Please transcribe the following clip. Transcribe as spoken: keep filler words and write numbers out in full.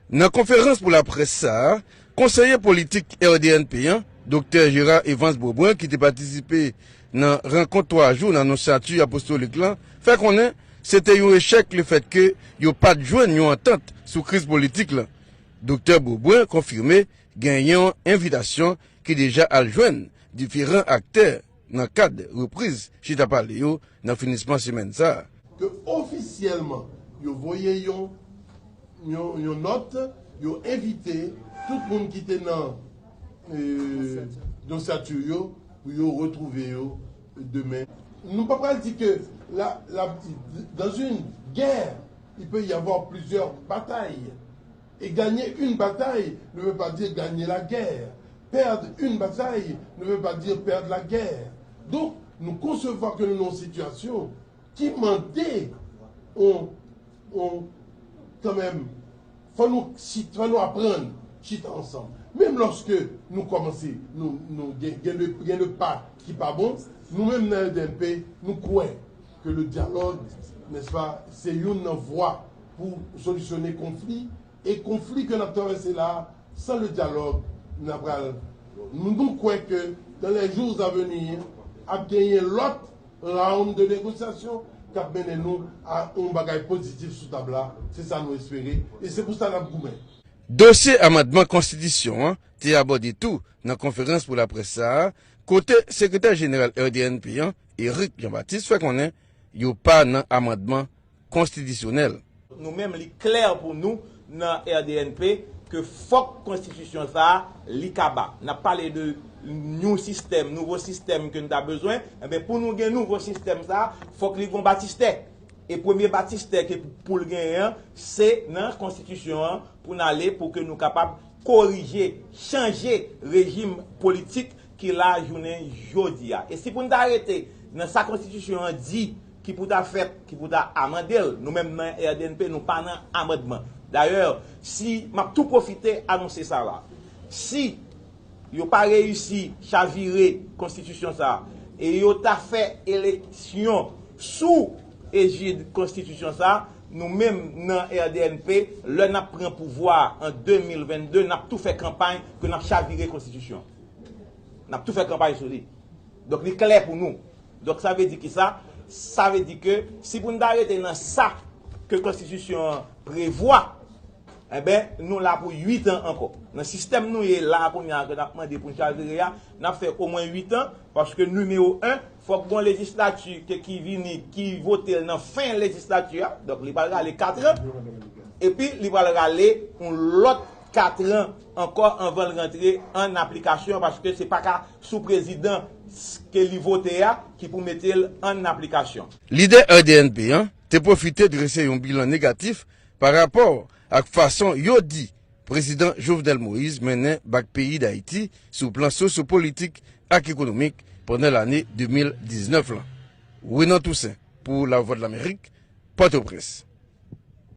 Nan konferans pou laprès sa a, konseye politik R D N P an, Doktè Gérard Evans Beaubrun, ki te patisipe nan rankont twa jou nan Nonsyati Apostolik lan, fè konnen se te yon echèk lefètke yo pa t jwenn yon antant sou kriz politik lan. Doktè Beaubrun konfime genyen yon envitasyon ki deja al jwenn diferan aktè nan kad repriz chita pale yo nan finisman semèn sa a. Ke ofisyèlman, yo voye yon, yon, yon nòt, yo envite tout moun ki te nan, e, Nonsyati yo pou yo retwouve yo demen. Nou pa pral di ke la, la, dans une guerre, il peut y avoir plusieurs batailles. Et gagner une bataille ne veut pas dire gagner la guerre. Perdre une bataille ne veut pas dire perdre la guerre. Donk, nou konsevwa ke nou nan yon sitiyasyon ki mande on, on, kanmenm, fò nou chit, fò nou aprann chita ansanm. Menm lòske nou kòmanse, nou, nou gen, gen de, gen de pa ki pa bon, nou menm nan R D N P, nou kwè ke le dyalòg, nèspa, se youn nan vwa pou solisyone konfli, e konfli ke n ap travèse la, san le dyalòg, n ap pral, nou, nou kwè ke dans les jours à venir, ap genyen lòt round de négociation k ap mennen nou a yon bagay pozitif sou tab la. Se sa nou espere, e se pou sa n ap goumen. Dosye amandman konstitisyon an te abòde tou nan konferans pou laprès sa a, kote sekretè jeneral R D N P an, Eric Jean-Baptiste, fè konnen yo pa nan amandman konstitisyonèl. Nou menm, li klè pou nou nan R D N P ke fòk konstitisyon sa a, li kaba. N ap pale de yon sistèm, nouvo sistèm ke n ta bezwen. Enben, pou nou gen nouvo sistèm sa a, fòk li gon batistè. E premye batistè ke pou l genyen an, se nan konstitisyon an pou n ale, pou ke nou kapab korije, chanje rejim politik ki la jounen jodi a. E si pou n ta rete nan sa konstitisyon an di ki pou ta fèt, ki pou ta amande l, nou menm nan R D N P, nou pa nan amandman. Dayè, si, m ap tou pwofite anonse sa la. Si yo pa reyisi chavire konstitisyon sa a, e yo ta fè eleksyon sou ejid konstitisyon sa a, nou menm nan R D N P, lè n ap pran pouvwa a an de mil vennde, n ap tou fè kanpay ke n ap chavire konstitisyon. N ap tou fè kanpay sou li. Donk, li klè pou nou. Donk, sa vle di ki sa? Sa vle di ke si pou n ta rete nan sa ke konstitisyon an prevwa, enben, nou la pou uit an ankò. Nan sistèm nou ye la a kounye a, ke n ap mande pou n chavire a, n ap fè omwen uit an, paske nimewo en, fòk gon lejislati ke ki vini, ki vote l nan fen lejislati a, donk li pral rale kat an, epi li pral rale yon lòt kat an ankò anvan l rantre an aplikasyon, paske se pa ka sou prezidan ke li vote a ki pou mete l an aplikasyon. Lidè R D N P an te pwofite drese yon bilan negatif pa rapò ak fason yo di Prezidan Jovenel Moïse mennen bak peyi Dayiti sou plan sosyopolitik ak ekonomik pandan lane de mil diznèf lan. Renan Toussaint pou Lavwadlamerik, Pòtoprens.